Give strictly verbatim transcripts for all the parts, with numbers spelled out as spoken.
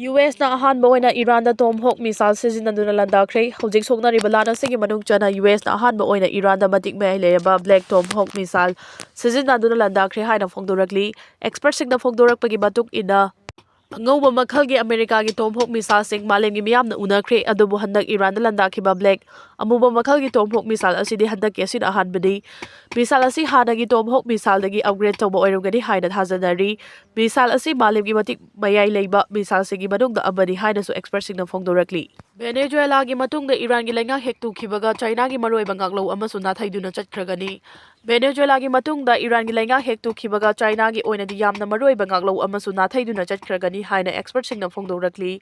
U ꯑꯦꯁꯅ ꯑꯍꯥꯟꯕ ꯑꯣꯏꯅ ꯏꯔꯥꯟꯗ ꯇꯣꯝꯍꯣꯛ missile ꯁꯤꯖꯤꯟꯅꯗꯨꯅ ꯂꯥꯟꯗꯥꯈ꯭ꯔꯦ꯫ ꯍꯧꯖꯤꯛ ꯁꯣꯛꯅꯔꯤꯕ ꯂꯥꯟ ꯑꯁꯤꯒꯤ ꯃꯅꯨꯡ ꯆꯟꯅ ꯌꯨ ꯑꯦꯁꯅ ꯑꯍꯥꯟꯕ ꯑꯣꯏꯅ ꯏꯔꯥꯟꯗ ꯃꯇꯤꯛ ꯃꯌꯥꯏ ꯂꯩꯔꯕ ꯕ꯭ꯂꯦꯛ ꯇꯣꯝꯍꯣꯛ ꯃꯤꯁꯥꯏꯜ ꯁꯤꯖꯤꯟꯅꯗꯨꯅ ꯂꯥꯟꯗꯥꯈ꯭ꯔꯦ ꯍꯥꯏꯅ ꯐꯣꯡꯗꯣꯔꯛꯂꯤ꯫ ꯑꯦꯛꯁꯄꯔꯠꯁꯤꯡꯅ ꯐꯣꯡꯗꯣꯔꯛꯄꯒꯤ ꯃꯇꯨꯡ ꯏꯟꯅ, ꯑꯉꯧꯕ ꯃꯈꯜꯒꯤ ꯑꯃꯦꯔꯤꯀꯥꯒꯤ ꯇꯣꯝꯍꯣꯛ ꯃꯤꯁꯥꯏꯜꯁꯤꯡ ꯃꯥꯂꯦꯝꯒꯤ ꯃꯤꯌꯥꯝꯅ ꯎꯅꯈ꯭ꯔꯦ, ꯑꯗꯨꯕꯨ ꯍꯟꯗꯛ ꯏꯔꯥꯟꯗ ꯂꯥꯟꯗꯥꯈꯤꯕ ꯕ꯭ꯂꯦꯛ ꯑꯃꯨꯕ ꯃꯈꯜꯒꯤ ꯇꯣꯝꯍꯣꯛ ꯃꯤꯁꯥꯏꯜ ꯑꯁꯤꯗꯤ ꯍꯟꯗꯛꯀꯤ ꯑꯁꯤꯅ ꯑꯍꯥꯟꯕꯅꯤ꯫ ꯃꯤꯁꯥꯏꯜ ꯑꯁꯤ ꯍꯥꯟꯅꯒꯤ ꯇꯣꯝꯍꯣꯛ ꯃꯤꯁꯥꯏꯜꯗꯒꯤ ꯑꯞꯒ꯭ꯔꯦꯗ ꯇꯧꯕ ꯑꯣꯏꯔꯝꯒꯅꯤ ꯍꯥꯏꯅ ꯊꯥꯖꯅꯔꯤ꯫ ꯃꯤꯁꯥꯏꯜ ꯑꯁꯤ ꯃꯥꯂꯦꯝꯒꯤ ꯃꯇꯤꯛ ꯃꯌꯥꯏ ꯂꯩꯕ ꯃꯤꯁꯥꯏꯜꯁꯤꯡꯒꯤ ꯃꯅꯨꯡꯗ ꯑꯃꯅꯤ ꯍꯥꯏꯅꯁꯨ ꯑꯦꯛꯁꯄꯔꯠꯁꯤꯡꯅ ꯐꯣꯡꯗꯣꯔꯛꯂꯤ꯫ ꯚꯦꯅꯦꯖꯨꯋꯦꯂꯥꯒꯤ ꯃꯇꯨꯡꯗ ꯏꯔꯥꯟꯒꯤ ꯂꯩꯉꯥꯛ ꯍꯦꯛ ꯇꯨꯈꯤꯕꯒ ꯆꯥꯏꯅꯥꯒꯤ ꯃꯔꯨꯑꯣꯏꯕ ꯉꯥꯛꯂꯧ ꯑꯃꯁꯨ ꯅꯥꯊꯩꯗꯨꯅ ꯆꯠꯈ꯭ꯔꯒꯅꯤ꯫ ꯚꯦꯅꯦꯖꯨꯋꯦꯂꯥꯒꯤ ꯃꯇꯨꯡꯗ ꯏꯔꯥꯟꯒꯤ ꯂꯩꯉꯥꯛ ꯍꯦꯛ ꯇꯨꯈꯤꯕꯒ ꯆꯥꯏꯅꯥꯒꯤ ꯑꯣꯏꯅꯗꯤ ꯌꯥꯝꯅ ꯃꯔꯨꯑꯣꯏꯕ ꯉꯥꯛꯂꯧ ꯑꯃꯁꯨ ꯅꯥꯊꯩꯗꯨꯅ ꯆꯠꯈ꯭ꯔꯒꯅꯤ ꯍꯥꯏꯅ ꯑꯦꯛꯁꯄꯔꯠꯁꯤꯡꯅ ꯐꯣꯡꯗꯣꯔꯛꯂꯤ꯫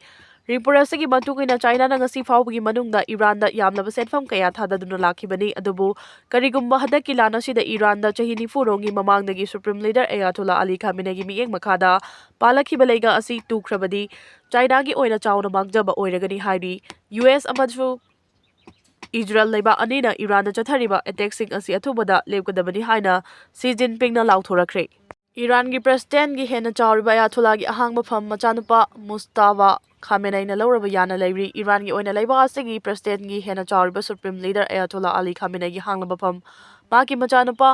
ꯔꯤꯄꯣꯔꯠ ꯑꯁꯤꯒꯤ ꯃꯇꯨꯡ ꯏꯟꯅ, ꯆꯥꯏꯅꯥꯅ ꯉꯁꯤ ꯐꯥꯎꯕꯒꯤ ꯃꯅꯨꯡꯗ ꯏꯔꯥꯟꯗ ꯌꯥꯝꯂꯕ ꯁꯦꯟꯐꯝ ꯀꯌꯥ ꯊꯥꯗꯗꯨꯅ ꯂꯥꯛꯈꯤꯕꯅꯤ꯫ ꯑꯗꯨꯕꯨ ꯀꯔꯤꯒꯨꯝꯕ ꯍꯟꯗꯛꯀꯤ ꯂꯥꯟ ꯑꯁꯤꯗ ꯏꯔꯥꯟꯗ ꯆꯍꯤ ꯅꯤꯐꯨ ꯔꯣꯝꯒꯤ ꯃꯃꯥꯡꯗꯒꯤ ꯁꯨꯄ꯭ꯔꯤꯝ ꯂꯤꯗꯔ ꯑꯌꯥꯇꯣꯂꯥ ꯑꯂꯤ ꯈꯥꯃꯤꯅꯩꯒꯤ ꯃꯤꯠꯌꯦꯡ ꯃꯈꯥꯗ ꯄꯥꯜꯂꯛꯈꯤꯕ ꯂꯩꯉꯥꯛ ꯑꯁꯤ ꯇꯨꯈ꯭ꯔꯕꯗꯤ, ꯆꯥꯏꯅꯥꯒꯤ ꯑꯣꯏꯅ ꯆꯥꯎꯅ ꯃꯥꯡꯖꯕ ꯑꯣꯏꯔꯒꯅꯤ ꯍꯥꯏꯔꯤ꯫ ꯌꯨ ꯑꯦꯁ ꯑꯃꯁꯨꯡ ꯏꯖꯔꯦꯜ ꯂꯩꯕꯥꯛ ꯑꯅꯤꯅ ꯏꯔꯥꯟꯗ ꯆꯠꯊꯔꯤꯕ ꯑꯦꯇꯦꯛꯁꯤꯡ ꯑꯁꯤ ꯑꯊꯨꯕꯗ ꯂꯦꯞꯀꯗꯕꯅꯤ ꯍꯥꯏꯅ ꯁꯤ ꯖꯤꯟꯄꯤꯡꯅ ꯂꯥꯎꯊꯣꯔꯛꯈ꯭ꯔꯦ꯫ ꯏꯔꯥꯟꯒꯤ ꯄ꯭ꯔꯦꯁꯤꯗꯦꯟꯒꯤ ꯍꯦꯟꯅ ꯆꯥꯎꯔꯤꯕ ꯑꯌꯥꯊꯣꯂꯥꯒꯤ ꯑꯍꯥꯡꯕ ꯐꯝ ꯃꯆꯥꯅꯨꯄꯥ ꯃꯨꯁꯇꯥꯕꯥ ꯈꯥꯃꯦꯅꯩꯅ ꯂꯧꯔꯕ ꯌꯥꯅ ꯂꯩꯔꯤ꯫ ꯏꯔꯥꯟꯒꯤ ꯑꯣꯏꯅ ꯂꯩꯕꯥꯛ ꯑꯁꯤꯒꯤ ꯄ꯭ꯔꯦꯁꯤꯗꯦꯟꯒꯤ ꯍꯦꯟꯅ ꯆꯥꯎꯔꯤꯕ ꯁꯨꯄ꯭ꯔꯤꯝ ꯂꯤꯗꯔ ꯑꯌꯥꯊꯣꯂꯥ ꯑꯂꯤ ꯈꯥꯃꯦꯅꯩꯒꯤ ꯍꯥꯡꯂꯕ ꯐꯝ ꯃꯍꯥꯛꯀꯤ ꯃꯆꯥꯅꯨꯄꯥ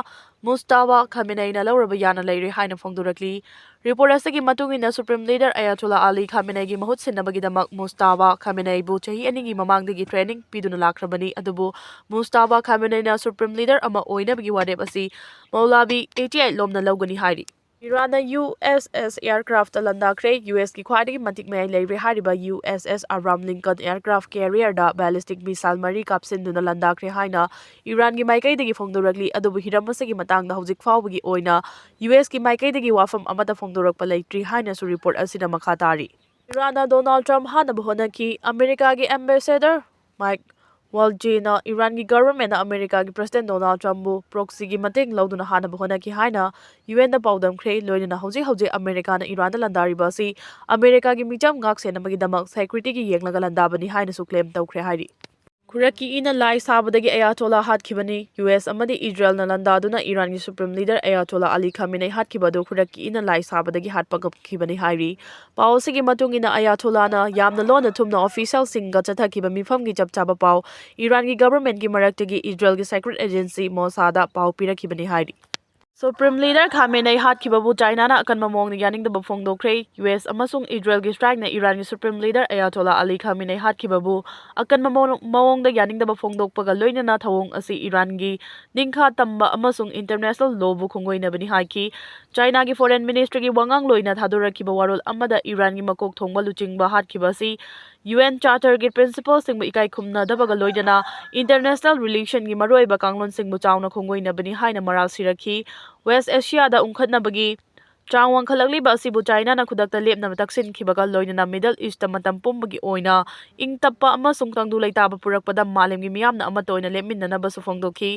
ꯃꯨꯁꯇꯥꯕꯥ ꯈꯥꯃꯦꯅꯩꯅ ꯂꯧꯔꯕ ꯌꯥꯅ ꯂꯩꯔꯦ ꯍꯥꯏꯅ ꯐꯣꯡꯗꯣꯔꯛꯂꯤ꯫ ꯔꯤꯄꯣꯔꯠ ꯑꯁꯤꯒꯤ ꯃꯇꯨꯡ ꯏꯟꯅ, ꯁꯨꯄ꯭ꯔꯤꯝ ꯂꯤꯗꯔ ꯑꯌꯥꯊꯣꯂꯥ ꯑꯂꯤ ꯈꯥꯃꯦꯅꯩꯒꯤ ꯃꯍꯨꯠ ꯁꯤꯟꯅꯕꯒꯤꯗꯃꯛ ꯃꯨꯁꯇꯥꯕꯥ ꯈꯥꯃꯦꯅꯩꯕꯨ ꯆꯍꯤ ꯑꯅꯤꯒꯤ ꯃꯃꯥꯡꯗꯒꯤ ꯇ꯭ꯔꯦꯅꯤꯡ ꯄꯤꯗꯨꯅ ꯂꯥꯛꯈ꯭ꯔꯕꯅꯤ꯫ ꯑꯗꯨꯕꯨ ꯃꯨꯁꯇꯥꯕꯥ ꯈꯥꯃꯦꯅꯩꯅ ꯁꯨꯄ꯭ꯔꯤꯝ ꯂꯤꯗꯔ ꯑꯃ ꯑꯣꯏꯅꯕꯒꯤ ꯋꯥꯔꯦꯞ ꯑꯁꯤ ꯃꯧꯂꯥꯕꯤ ꯑꯦꯇꯤ ꯑꯩꯠ ꯂꯣꯝꯅ ꯂꯧꯒꯅꯤ ꯍꯥꯏꯔꯤ꯫ ꯏꯔꯥꯟꯅ ꯌꯨ ꯑꯦꯁ ꯑꯦꯁ ꯑꯦꯌꯔꯀ꯭ꯔꯥꯐꯇ ꯂꯥꯟꯗꯥꯈ꯭ꯔꯦ꯫ ꯌꯨ ꯑꯦꯁꯀꯤ ꯈ꯭ꯋꯥꯏꯗꯒꯤ ꯃꯇꯤꯛ ꯃꯌꯥꯏ ꯂꯩꯔꯦ ꯍꯥꯏꯔꯤꯕ ꯌꯨ ꯑꯦꯁ ꯑꯦꯁ ꯑꯕ꯭ꯔꯥꯝ ꯂꯤꯡꯀꯟ ꯑꯦꯌꯔꯀ꯭ꯔꯥꯐ ꯀꯦꯔꯤꯌꯔꯗ ꯕꯦꯂꯤꯁꯇꯤꯛ ꯃꯤꯁꯥꯏꯜ ꯃꯔꯤ ꯀꯥꯞꯁꯤꯟꯗꯨꯅ ꯂꯥꯟꯗꯥꯈ꯭ꯔꯦ ꯍꯥꯏꯅ ꯏꯔꯥꯟꯒꯤ ꯃꯥꯏꯀꯩꯗꯒꯤ ꯐꯣꯡꯗꯣꯔꯛꯂꯤ꯫ ꯑꯗꯨꯕꯨ ꯍꯤꯔꯝ ꯑꯁꯤꯒꯤ ꯃꯇꯥꯡꯗ ꯍꯧꯖꯤꯛ ꯐꯥꯎꯕꯒꯤ ꯑꯣꯏꯅ ꯌꯨ ꯑꯦꯁꯀꯤ ꯃꯥꯏꯀꯩꯗꯒꯤ ꯋꯥꯐꯝ ꯑꯃꯠꯇ ꯐꯣꯡꯗꯣꯔꯛꯄ ꯂꯩꯇ꯭ꯔꯤ ꯍꯥꯏꯅꯁꯨ ꯔꯤꯄꯣꯔꯠ ꯑꯁꯤꯅ ꯃꯈꯥ ꯇꯥꯔꯤ꯫ ꯏꯔꯥꯟꯅ ꯗꯣꯅꯥꯜꯗ ꯇ꯭ꯔꯝꯞ ꯍꯥꯠꯅꯕ ꯍꯣꯠꯅꯈꯤ꯫ ꯑꯃꯦꯔꯤꯀꯥꯒꯤ ꯑꯦꯝꯕꯦꯁꯦꯗꯔ ꯃꯥꯏꯛ ꯋꯥꯜꯖꯤꯅ ꯏꯔꯥꯟꯒꯤ ꯒꯚꯔꯟꯃꯦꯟꯠꯅ ꯑꯃꯦꯔꯤꯀꯥꯒꯤ ꯄ꯭ꯔꯦꯁꯤꯗꯦꯟꯠ ꯗꯣꯅꯥꯜꯗ ꯇ꯭ꯔꯝꯞꯕꯨ ꯄ꯭ꯔꯣꯛꯁꯤꯒꯤ ꯃꯇꯦꯡ ꯂꯧꯗꯨꯅ ꯍꯥꯠꯅꯕ ꯍꯣꯠꯅꯈꯤ ꯍꯥꯏꯅ ꯌꯨ ꯑꯦꯟꯗ ꯄꯥꯎꯗꯝꯈ꯭ꯔꯦ꯫ ꯂꯣꯏꯅꯅ ꯍꯧꯖꯤꯛ ꯍꯧꯖꯤꯛ ꯑꯃꯦꯔꯤꯀꯥꯅ ꯏꯔꯥꯟꯗ ꯂꯥꯟꯗꯥꯔꯤꯕ ꯑꯁꯤ ꯑꯃꯦꯔꯤꯀꯥꯒꯤ ꯃꯤꯆꯝ ꯉꯥꯛ ꯁꯦꯟꯅꯕꯒꯤꯗꯃꯛ ꯁꯦꯀ꯭ꯌꯨꯔꯤꯇꯤꯒꯤ ꯌꯦꯡꯂꯒ ꯂꯥꯟꯗꯥꯕꯅꯤ ꯍꯥꯏꯅꯁꯨ ꯀ꯭ꯂꯦꯝ ꯇꯧꯈ꯭ꯔꯦ ꯍꯥꯏꯔꯤ꯫ ꯈꯨꯔꯛꯀꯤ ꯏꯅ ꯂꯥꯏ ꯁꯥꯕꯗꯒꯤ ꯑꯌꯥꯇꯣꯂꯥ ꯍꯥꯠꯈꯤꯕꯅꯤ꯫ ꯌꯨ ꯑꯦꯁ ꯑꯃꯗꯤ ꯏꯖꯔꯦꯜꯅ ꯂꯥꯟꯗꯥꯗꯨꯅ ꯏꯔꯥꯟꯒꯤ ꯁꯨꯄ꯭ꯔꯤꯝ ꯂꯤꯗꯔ ꯑꯌꯥꯇꯣꯂꯥ ꯑꯂꯤ ꯈꯥꯃꯤꯅꯩ ꯍꯥꯠꯈꯤꯕ ꯑꯗꯨ ꯈꯨꯔꯛꯀꯤ ꯏꯅ ꯂꯥꯏ ꯁꯥꯕꯗꯒꯤ ꯍꯥꯠꯄ ꯉꯝꯈꯤꯕꯅꯤ ꯍꯥꯏꯔꯤ꯫ ꯄꯥꯎ ꯑꯁꯤꯒꯤ ꯃꯇꯨꯡ ꯏꯟꯅ ꯑꯌꯥꯇꯣꯂꯥꯅ ꯌꯥꯝꯅ ꯂꯣꯟꯅ ꯊꯨꯝꯅ ꯑꯣꯐꯤꯁꯤꯌꯦꯜꯁꯤꯡꯒ ꯆꯠꯊꯈꯤꯕ ꯃꯤꯐꯝꯒꯤ ꯆꯞ ꯆꯥꯕ ꯄꯥꯎ ꯏꯔꯥꯟꯒꯤ ꯒꯚꯔꯟꯃꯦꯟꯠꯀꯤ ꯃꯔꯛꯇꯒꯤ ꯏꯖꯔꯦꯜꯒꯤ ꯁꯤꯀ꯭ꯔꯦꯠ ꯑꯦꯖꯦꯟꯁꯤ ꯃꯣꯁꯥꯗ ꯄꯥꯎ ꯄꯤꯔꯛꯈꯤꯕꯅꯤ ꯍꯥꯏꯔꯤ꯫ ꯁꯨꯄ꯭ꯔꯤꯝ ꯂꯤꯗꯔ ꯈꯥꯃꯦꯅꯩ ꯍꯥꯠꯈꯤꯕꯕꯨ ꯆꯥꯏꯅꯥꯅ ꯑꯀꯟꯕ ꯃꯑꯣꯡꯗ ꯌꯥꯅꯤꯡꯗꯕ ꯐꯣꯡꯗꯣꯛꯈ꯭ꯔꯦ꯫ ꯌꯨ ꯑꯦꯁ ꯑꯃꯁꯨꯡ ꯏꯖꯔꯦꯜꯒꯤ ꯁ꯭ꯇ꯭ꯔꯥꯏꯛꯅ ꯏꯔꯥꯟꯒꯤ ꯁꯨꯄ꯭ꯔꯤꯝ ꯂꯤꯗꯔ ꯑꯌꯥꯇꯣꯂꯥ ꯑꯂꯤ ꯈꯥꯃꯦꯅꯩ ꯍꯥꯠꯈꯤꯕꯕꯨ ꯑꯀꯟꯕ ꯃꯑꯣꯡ-, ꯃꯑꯣꯡꯗ ꯌꯥꯅꯤꯡꯗꯕ ꯐꯣꯡꯗꯣꯛꯄꯒ ꯂꯣꯏꯅꯅ ꯊꯧꯑꯣꯡ ꯑꯁꯤ ꯏꯔꯥꯟꯒꯤ ꯅꯤꯡꯈꯥ ꯇꯝꯕ ꯑꯃꯁꯨꯡ ꯏꯟꯇꯔꯅꯦꯁꯅꯦꯜ ꯂꯣꯕꯨ ꯈꯣꯡꯒꯣꯏꯅꯕꯅꯤ ꯍꯥꯏꯈꯤ꯫ ꯆꯥꯏꯅꯥꯒꯤ ꯐꯣꯔꯦꯟ ꯃꯤꯅꯤꯁꯇ꯭ꯔꯤꯒꯤ ꯋꯥꯉꯥꯡꯂꯣꯏꯅ ꯊꯥꯗꯣꯔꯛꯈꯤꯕ ꯋꯥꯔꯣꯜ ꯑꯃꯗ ꯏꯔꯥꯟꯒꯤ ꯃꯀꯣꯛ ꯊꯣꯡꯕ ꯂꯨꯆꯤꯡꯕ ꯍꯥꯠꯈꯤꯕ ꯑꯁꯤ ꯌꯨ ꯑꯦꯟ ꯆꯥꯔꯇꯔꯒꯤ ꯄ꯭ꯔꯤꯟꯁꯤꯄꯜꯁꯤꯡꯕꯨ ꯏꯀꯥꯏ ꯈꯨꯝꯅꯗꯕꯒ ꯂꯣꯏꯅꯅ ꯏꯟꯇꯔꯅꯦꯁꯅꯦꯜ ꯔꯤꯂꯦꯁꯟꯒꯤ ꯃꯔꯨꯑꯣꯏꯕ ꯀꯥꯡꯂꯣꯟꯁꯤꯡꯕꯨ ꯆꯥꯎꯅ ꯈꯣꯡꯒꯣꯏꯅꯕꯅꯤ ꯍꯥꯏꯅ ꯃꯔꯥꯜ ꯁꯤꯔꯛꯈꯤ꯫ ꯋꯦꯁ ꯑꯦꯁꯤꯌꯥꯗ ꯎꯪꯈꯠꯅꯕꯒꯤ ꯆꯥꯡ ꯋꯥꯡꯈꯠꯂꯛꯂꯤꯕ ꯑꯁꯤꯕꯨ ꯆꯥꯏꯅꯥꯅ ꯈꯨꯗꯛꯇ ꯂꯦꯞꯅꯕ ꯇꯛꯁꯤꯟꯈꯤꯕꯒ ꯂꯣꯏꯅꯅ ꯃꯤꯗꯜ ꯏꯁꯇ ꯃꯇꯝ ꯄꯨꯝꯕꯒꯤ ꯑꯣꯏꯅ ꯏꯪ ꯇꯞꯄ ꯑꯃꯁꯨꯡ ꯇꯪꯗꯨ ꯂꯩꯇꯥꯕ ꯄꯨꯔꯛꯄꯗ ꯃꯥꯂꯦꯝꯒꯤ ꯃꯤꯌꯥꯝꯅ ꯑꯃꯠꯇ ꯑꯣꯏꯅ ꯂꯦꯞꯃꯤꯟꯅꯅꯕꯁꯨ ꯐꯣꯡꯗꯣꯛꯈꯤ꯫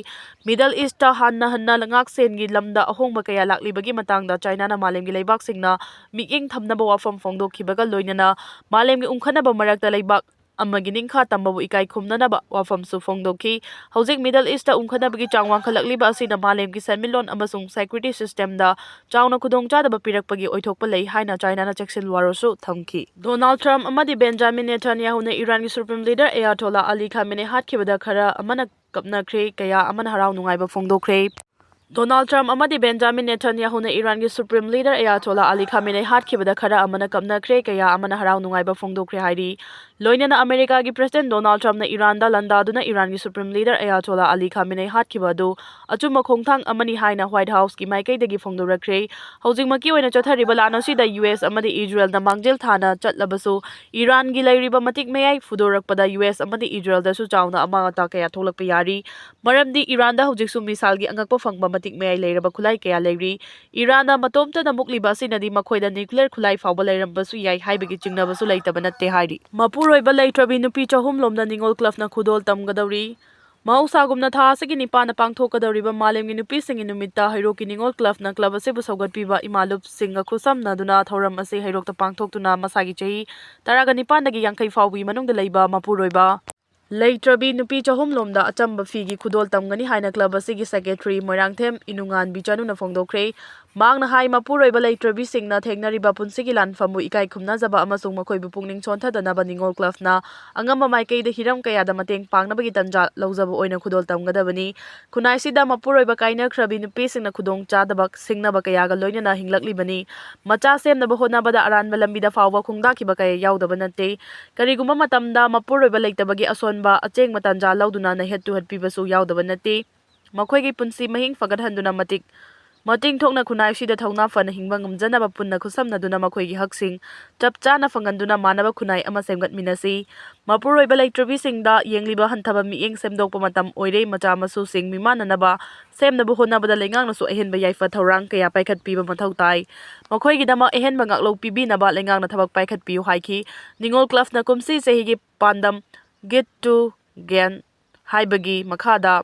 ꯃꯤꯗꯜ ꯏꯁꯇ ꯍꯟꯅ ꯍꯟꯅ ꯉꯥꯛꯁꯦꯟꯒꯤ ꯂꯝꯗ ꯑꯍꯣꯡꯕ ꯀꯌꯥ ꯂꯥꯛꯂꯤꯕꯒꯤ ꯃꯇꯥꯡꯗ ꯆꯥꯏꯅꯥꯅ ꯃꯥꯂꯦꯝꯒꯤ ꯂꯩꯕꯥꯛꯁꯤꯡꯅ ꯃꯤꯠꯌꯦꯡ ꯊꯝꯅꯕ ꯋꯥꯐꯝ ꯐꯣꯡꯗꯣꯛꯈꯤꯕꯒ ꯂꯣꯏꯅꯅ ꯃꯥꯂꯦꯝꯒꯤ ꯎꯪꯈꯠꯅꯕ ꯃꯔꯛꯇ ꯂꯩꯕꯥꯛ ꯑꯃꯒꯤ ꯅꯤꯡꯈꯥ ꯇꯝꯕꯕꯨ ꯏꯀꯥꯏ ꯈꯨꯝꯅꯅꯕ ꯋꯥꯐꯝꯁꯨ ꯐꯣꯡꯗꯣꯛꯈꯤ꯫ ꯍꯧꯖꯤꯛ ꯃꯤꯗꯜ ꯏꯁꯇ ꯎꯪꯈꯠꯅꯕꯒꯤ ꯆꯥꯡ ꯋꯥꯡꯈꯠꯂꯛꯂꯤꯕ ꯑꯁꯤꯅ ꯃꯥꯂꯦꯝꯒꯤ ꯁꯦꯟꯃꯤꯠꯂꯣꯟ ꯑꯃꯁꯨꯡ ꯁꯦꯀ꯭ꯌꯨꯔꯤꯇꯤ ꯁꯤꯁꯇꯦꯝꯗ ꯆꯥꯎꯅ ꯈꯨꯗꯣꯡꯆꯥꯗꯕ ꯄꯤꯔꯛꯄꯒꯤ ꯑꯣꯏꯊꯣꯛꯄ ꯂꯩ ꯍꯥꯏꯅ ꯆꯥꯏꯅꯥꯅ ꯆꯦꯛꯁꯤꯟ ꯋꯥꯔꯣꯜꯁꯨ ꯊꯝꯈꯤ꯫ ꯗꯣꯅꯥꯜꯗ ꯇ꯭ꯔꯝꯞ ꯑꯃꯗꯤ ꯕꯦꯟꯖꯥꯃꯤꯟ ꯅꯦꯇꯥꯟꯌꯥꯍꯨꯅ ꯏꯔꯥꯟꯒꯤ ꯁꯨꯄ꯭ꯔꯤꯝ ꯂꯤꯗꯔ ꯑꯌꯥꯇꯣꯂꯥ ꯑꯂꯤ ꯈꯥꯃꯦꯅꯦ ꯍꯥꯠꯈꯤꯕꯗ ꯈꯔ ꯑꯃꯅ ꯀꯞꯅꯈ꯭ꯔꯦ, ꯀꯌꯥ ꯑꯃꯅ ꯍꯔꯥꯎ ꯅꯨꯡꯉꯥꯏꯕ ꯐꯣꯡꯗꯣꯛꯈ꯭ꯔꯦ꯫ ꯗꯣꯅꯥꯜꯗ ꯇ꯭ꯔꯝꯞ ꯑꯃꯗꯤ ꯕꯦꯟꯖꯥꯃꯤꯟ ꯅꯦꯇꯥꯟꯌꯥꯍꯨꯅ ꯏꯔꯥꯟꯒꯤ ꯁꯨꯄ꯭ꯔꯤꯝ ꯂꯤꯗꯔ ꯑꯌꯥꯇꯣꯂꯥ ꯑꯂꯤ ꯈꯥꯃꯦꯅꯦ ꯍꯥꯠꯈꯤꯕꯗ ꯈꯔ ꯑꯃꯅ ꯀꯞꯅꯈ꯭ꯔꯦ, ꯀꯌꯥ ꯑꯃꯅ ꯍꯔꯥꯎ ꯅꯨꯡꯉꯥꯏꯕ ꯐꯣꯡꯗꯣꯛꯈ꯭ꯔꯦ ꯍꯥꯏꯔꯤ꯫ ꯂꯣꯏꯅꯅ ꯑꯃꯦꯔꯤꯀꯥꯒꯤ ꯄ꯭ꯔꯦꯁꯤꯗꯦꯟꯠ ꯗꯣꯅꯥꯜꯗ ꯇ꯭ꯔꯝꯞꯅ ꯏꯔꯥꯟꯗ ꯂꯥꯟꯗꯥꯗꯨꯅ ꯏꯔꯥꯟꯒꯤ ꯁꯨꯄ꯭ꯔꯤꯝ ꯂꯤꯗꯔ ꯑꯌꯥꯇꯣꯂꯥ ꯑꯂꯤ ꯈꯥꯃꯦꯅꯦ ꯍꯥꯠꯈꯤꯕ ꯑꯗꯨ ꯑꯆꯨꯝꯕ ꯈꯣꯡꯊꯥꯡ ꯑꯃꯅꯤ ꯍꯥꯏꯅ ꯋꯥꯏꯠ ꯍꯥꯎꯁꯀꯤ ꯃꯥꯏꯀꯩꯗꯒꯤ ꯐꯣꯡꯗꯣꯔꯛꯈ꯭ꯔꯦ꯫ ꯍꯧꯖꯤꯛꯃꯛꯀꯤ ꯑꯣꯏꯅ ꯆꯠꯊꯔꯤꯕ ꯂꯥꯟ ꯑꯁꯤꯗ ꯌꯨ ꯑꯦꯁ ꯑꯃꯗꯤ ꯏꯖꯔꯦꯜꯗ ꯃꯥꯡꯖꯤꯜ ꯊꯥꯅ ꯆꯠꯂꯕꯁꯨ, ꯏꯔꯥꯟꯒꯤ ꯂꯩꯔꯤꯕ ꯃꯇꯤꯛ ꯃꯌꯥꯏ ꯐꯨꯗꯣꯔꯛꯄꯗ ꯌꯨ ꯑꯦꯁ ꯑꯃꯗꯤ ꯏꯖꯔꯦꯜꯗꯁꯨ ꯆꯥꯎꯅ ꯑꯃꯥꯡ ꯑꯇꯥ ꯀꯌꯥ ꯊꯣꯛꯂꯛꯄ ꯌꯥꯔꯤ꯫ ꯃꯔꯝꯗꯤ ꯏꯔꯥꯟꯗ ꯍꯧꯖꯤꯛꯁꯨ ꯃꯤꯁꯥꯏꯜꯒꯤ ꯑꯉꯛꯄ ꯐꯪꯕ ꯃꯇꯤꯛ ꯃꯌꯥꯏ ꯂꯩꯔꯕ ꯈꯨꯠꯂꯥꯏ ꯀꯌꯥ ꯂꯩꯔꯤ꯫ ꯏꯔꯥꯟꯅ ꯃꯇꯣꯝꯇꯅ ꯃꯨꯛꯂꯤꯕ ꯑꯁꯤꯅꯗꯤ ꯃꯈꯣꯏꯗ ꯅ꯭ꯌꯨꯀ꯭ꯂꯤꯌꯔ ꯈꯨꯠꯂꯥꯏ ꯐꯥꯎꯕ ꯂꯩꯔꯝꯕꯁꯨ ꯌꯥꯏ ꯍꯥꯏꯕꯒꯤ ꯆꯤꯡꯅꯕꯁꯨ ꯂꯩꯇꯕ ꯅꯠꯇꯦ ꯍꯥꯏꯔꯤ꯫ ꯃꯄꯨꯔꯣꯏꯕ ꯂꯩꯇ꯭ꯔꯕꯤ ꯅꯨꯄꯤ ꯆꯍꯨꯝ ꯂꯣꯝꯗ ꯅꯤꯉꯣꯜ ꯀ꯭ꯂꯕꯅ ꯈꯨꯗꯣꯜ ꯇꯝꯒꯗꯧꯔꯤ꯫ ꯃꯍꯧꯁꯥꯒꯨꯝꯅ ꯊꯥ ꯑꯁꯤꯒꯤ ꯅꯤꯄꯥꯟꯗ ꯄꯥꯡꯊꯣꯛꯀꯗꯧꯔꯤꯕ ꯃꯥꯂꯦꯝꯒꯤ ꯅꯨꯄꯤꯁꯤꯡꯒꯤ ꯅꯨꯃꯤꯠꯇ ꯍꯩꯔꯣꯛꯀꯤ ꯅꯤꯉꯣꯜ ꯀ꯭ꯂꯕꯅ ꯀ꯭ꯂꯕ ꯑꯁꯤꯕꯨ ꯁꯧꯒꯠꯄꯤꯕ ꯏꯃꯥ ꯂꯨꯞꯁꯤꯡꯒ ꯈꯨꯠꯁꯝꯅꯗꯨꯅ ꯊꯧꯔꯝ ꯑꯁꯤ ꯍꯩꯔꯣꯛꯇ ꯄꯥꯡꯊꯣꯛꯇꯨꯅ ꯃꯁꯥꯒꯤ ꯆꯍꯤ ꯇꯔꯥꯒ ꯅꯤꯄꯥꯟꯗꯒꯤ ꯌꯥꯡꯈꯩ ꯐꯥꯎꯕꯒꯤ ꯃꯅꯨꯡꯗ ꯂꯩꯕ ꯃꯄꯨꯔꯣꯏꯕ ꯂꯩꯇ꯭ꯔꯕꯤ ꯅꯨꯄꯤ ꯆꯍꯨꯝ ꯂꯣꯝꯗ ꯑꯆꯝꯕ ꯐꯤꯒꯤ ꯈꯨꯗꯣꯜ ꯇꯝꯒꯅꯤ ꯍꯥꯏꯅ club ꯑꯁꯤꯒꯤ secretary ꯃꯣꯏꯔꯥꯡꯊꯦꯝ ꯏꯅꯨꯉꯥꯟꯕꯤ ꯆꯅꯨꯅ ꯐꯣꯡꯗꯣꯛꯈ꯭ꯔꯦ꯫ ꯃꯍꯥꯛꯅ ꯍꯥꯏ, ꯃꯄꯨꯔꯣꯏꯕ ꯂꯩꯇ꯭ꯔꯕꯤꯁꯤꯡꯅ ꯊꯦꯡꯅꯔꯤꯕ ꯄꯨꯟꯁꯤꯒꯤ ꯂꯥꯟꯐꯝꯕꯨ ꯏꯀꯥꯏ ꯈꯨꯝꯅꯖꯕ ꯑꯃꯁꯨꯡ ꯃꯈꯣꯏꯕꯨ ꯄꯨꯛꯅꯤꯡ ꯁꯣꯟꯊꯗꯅꯕ ꯅꯤꯉꯣꯜ clubꯅ ꯑꯉꯝꯕ ꯃꯥꯏꯀꯩꯗ ꯍꯤꯔꯝ ꯀꯌꯥꯗ ꯃꯇꯦꯡ ꯄꯥꯡꯅꯕꯒꯤ ꯇꯥꯟꯖꯥ ꯂꯧꯖꯕ ꯑꯣꯏꯅ ꯈꯨꯗꯣꯜ ꯇꯝꯒꯗꯕꯅꯤ꯫ ꯈꯨꯟꯅꯥꯏꯁꯤꯗ ꯃꯄꯨꯔꯣꯏꯕ ꯀꯥꯏꯅꯈ꯭ꯔꯕꯤ ꯅꯨꯄꯤꯁꯤꯡꯅ ꯈꯨꯗꯣꯡ ꯆꯥꯗꯕ ꯁꯤꯡꯅꯕ ꯀꯌꯥꯒ ꯂꯣꯏꯅꯅ ꯍꯤꯡꯂꯛꯂꯤꯕꯅꯤ꯫ ꯃꯆꯥ ꯁꯦꯝꯅꯕ ꯍꯣꯠꯅꯕꯗ ꯑꯔꯥꯟꯕ ꯂꯝꯕꯤꯗ ꯐꯥꯎꯕ ꯈꯣꯡꯗꯥꯈꯤꯕ ꯀꯌꯥ ꯌꯥꯎꯗꯕ ꯅꯠꯇꯦ꯫ ꯀꯔꯤꯒꯨꯝꯕ ꯃꯇꯝꯗ ꯃꯄꯨꯔꯣꯏꯕ ꯂꯩꯇꯕꯒꯤ ꯑꯁꯣꯟꯕ ꯑꯆꯦꯡꯕ ꯇꯥꯟꯖꯥ ꯂꯧꯗꯨꯅ ꯅꯩꯍꯠ ꯇꯨꯍꯠꯄꯤꯕꯁꯨ ꯌꯥꯎꯗꯕ ꯅꯠꯇꯦ꯫ ꯃꯈꯣꯏꯒꯤ ꯄꯨꯟꯁꯤ ꯃꯍꯤꯡ ꯐꯒꯠꯍꯟꯗꯨꯅ ꯃꯇꯤꯛ ꯃꯇꯤꯡ ꯊꯣꯛꯅ ꯈꯨꯟꯅꯥꯏꯁꯤꯗ ꯊꯧꯅꯥ ꯐꯅ ꯍꯤꯡꯕ ꯉꯝꯖꯅꯕ ꯄꯨꯟꯅ ꯈꯨꯠꯁꯝꯅꯗꯨꯅ ꯃꯈꯣꯏꯒꯤ ꯍꯛꯁꯤꯡ ꯆꯞ ꯆꯥꯅ ꯐꯪꯍꯟꯗꯨꯅ ꯃꯥꯟꯅꯕ ꯈꯨꯟꯅꯥꯏ ꯑꯃ ꯁꯦꯝꯒꯠꯃꯤꯟꯅꯁꯤ꯫ ꯃꯄꯨꯔꯣꯏꯕ ꯂꯩꯇ꯭ꯔꯕꯤꯁꯤꯡꯗ ꯌꯦꯡꯂꯤꯕ ꯍꯟꯊꯕ ꯃꯤꯠꯌꯦꯡ ꯁꯦꯝꯗꯣꯛꯄ ꯃꯇꯝ ꯑꯣꯏꯔꯦ꯫ ꯃꯆꯥ ꯃꯁꯨꯁꯤꯡ ꯃꯤꯃꯥꯟꯅꯅꯕ ꯁꯦꯝꯅꯕ ꯍꯣꯠꯅꯕꯗ ꯂꯩꯉꯥꯛꯅꯁꯨ ꯑꯍꯦꯟꯕ ꯌꯥꯏꯐ ꯊꯧꯔꯥꯡ ꯀꯌꯥ ꯄꯥꯏꯈꯠꯄꯤꯕ ꯃꯊꯧ ꯇꯥꯏ꯫ ꯃꯈꯣꯏꯒꯤꯗꯃꯛ ꯑꯍꯦꯟꯕ ꯉꯥꯛꯂꯧ ꯄꯤꯕꯤꯅꯕ ꯂꯩꯉꯥꯛꯅ ꯊꯕꯛ ꯄꯥꯏꯈꯠꯄꯤꯌꯨ ꯍꯥꯏꯈꯤ꯫ ꯅꯤꯉꯣꯜ clubꯅ ꯀꯨꯝꯁꯤ ꯆꯍꯤꯒꯤ ꯄꯥꯟꯗꯝ Get to Gain ꯍꯥꯏꯕꯒꯤ ꯃꯈꯥꯗ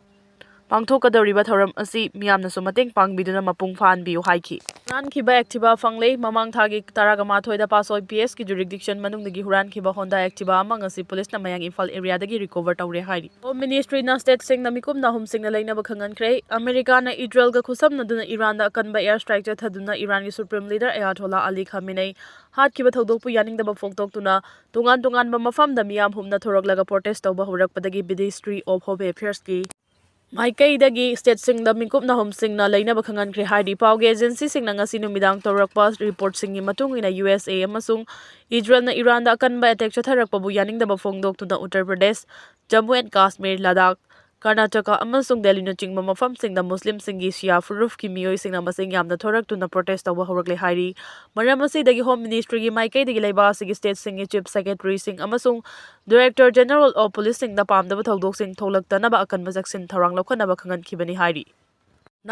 ꯄꯥꯡꯊꯣꯛꯀꯗꯧꯔꯤꯕ ꯊꯧꯔꯝ ꯑꯁꯤ ꯃꯤꯌꯥꯝꯅꯁꯨ ꯃꯇꯦꯡ ꯄꯥꯡꯕꯤꯗꯨꯅ ꯃꯄꯨꯡ ꯐꯥꯍꯟꯕꯤꯌꯨ ꯍꯥꯏꯈꯤ꯫ ꯍꯨꯔꯥꯟꯈꯤꯕ Activa ꯐꯪꯂꯦ꯫ ꯃꯃꯥꯡ ꯊꯥꯒꯤ ꯇꯔꯥꯃꯥꯊꯣꯏꯗ ꯄꯥꯠꯁꯣꯏ P S ꯀꯤ jurisdiction ꯃꯅꯨꯡꯗꯒꯤ ꯍꯨꯔꯥꯟꯈꯤꯕ Honda Activa ꯑꯃ ꯉꯁꯤ ꯄꯨꯂꯤꯁꯅ ꯃꯌꯥꯡ ꯏꯝꯐꯥꯜ areaꯗꯒꯤ recover ꯇꯧꯔꯦ ꯍꯥꯏꯔꯤ꯫ Home Ministryꯅ stateꯁꯤꯡꯅ ꯃꯤꯀꯨꯞꯅ ꯑꯍꯨꯝꯁꯤꯡꯅ ꯂꯩꯅꯕ ꯈꯪꯍꯟꯈ꯭ꯔꯦ꯫ ꯑꯃꯦꯔꯤꯀꯥꯅ ꯏꯖꯔꯦꯜꯒ ꯈꯨꯠꯁꯝꯅꯗꯨꯅ ꯏꯔꯥꯟꯗ ꯑꯀꯟꯕ air strike ꯆꯠꯊꯗꯨꯅ ꯏꯔꯥꯟꯒꯤ Supreme Leader Ayatollah Ali Khamenei ꯍꯥꯠꯈꯤꯕ ꯊꯧꯗꯣꯛꯄꯨ ꯌꯥꯅꯤꯡꯗꯕ ꯐꯣꯡꯗꯣꯛꯇꯨꯅ ꯇꯣꯉꯥꯟ ꯇꯣꯉꯥꯟꯕ ꯃꯐꯝꯗ ꯃꯤꯌꯥꯝ ꯍꯨꯝꯅ ꯊꯣꯔꯛꯂꯒ protest ꯇꯧꯕ ꯍꯧꯔꯛꯄꯗꯒꯤ Ministry of Home Affairsꯀꯤ ꯃꯥꯏꯀꯩꯗꯒꯤ stateꯁꯤꯡꯗ ꯃꯤꯀꯨꯞꯅ ꯑꯍꯨꯝꯁꯤꯡꯅ ꯂꯩꯅꯕ ꯈꯪꯍꯟꯈ꯭ꯔꯦ ꯍꯥꯏꯔꯤ꯫ ꯄꯥꯎꯒꯤ agencyꯁꯤꯡꯅ ꯉꯁꯤ ꯅꯨꯃꯤꯗꯥꯡ ꯇꯧꯔꯛꯄ reportꯁꯤꯡꯒꯤ ꯃꯇꯨꯡ ꯏꯟꯅ U S A ꯑꯃꯁꯨꯡ ꯏꯖꯔꯦꯜꯅ ꯏꯔꯥꯟꯗ ꯑꯀꯟꯕ attack ꯆꯠꯊꯔꯛꯄꯕꯨ ꯌꯥꯅꯤꯡꯗꯕ ꯐꯣꯡꯗꯣꯛꯇꯨꯅ ꯎꯠꯇꯔ ꯄ꯭ꯔꯗꯦꯁ, ꯖꯝꯃꯨ and ꯀꯥꯁꯃꯤꯔ, ꯂꯗꯥꯈ, ꯀꯔꯅꯥꯇꯀꯥ ꯑꯃꯁꯨꯡ ꯗꯦꯜꯂꯤꯅꯆꯤꯡꯕ ꯃꯐꯝꯁꯤꯡꯗ ꯃꯨꯁꯂꯤꯝꯁꯤꯡꯒꯤ ꯁꯤꯌꯥ ꯐꯨꯔꯨꯞꯀꯤ ꯃꯤꯑꯣꯏꯁꯤꯡꯅ ꯃꯁꯤꯡ ꯌꯥꯝꯅ ꯊꯣꯔꯛꯇꯨꯅ protest ꯇꯧꯕ ꯍꯧꯔꯛꯂꯦ ꯍꯥꯏꯔꯤ꯫ ꯃꯔꯝ ꯑꯁꯤꯗꯒꯤ Home Ministryꯒꯤ ꯃꯥꯏꯀꯩꯗꯒꯤ ꯂꯩꯕꯥꯛ ꯑꯁꯤꯒꯤ stateꯁꯤꯡꯒꯤ chief secretaryꯁꯤꯡ ꯑꯃꯁꯨꯡ Director General of Policeꯁꯤꯡꯗ ꯄꯥꯝꯗꯕ ꯊꯧꯗꯣꯛꯁꯤꯡ ꯊꯣꯛꯂꯛꯇꯅꯕ ꯑꯀꯟꯕ ꯆꯦꯛꯁꯤꯟ ꯊꯧꯔꯥꯡ ꯂꯧꯈꯠꯅꯕ ꯈꯪꯍꯟꯈꯤꯕꯅꯤ ꯍꯥꯏꯔꯤ꯫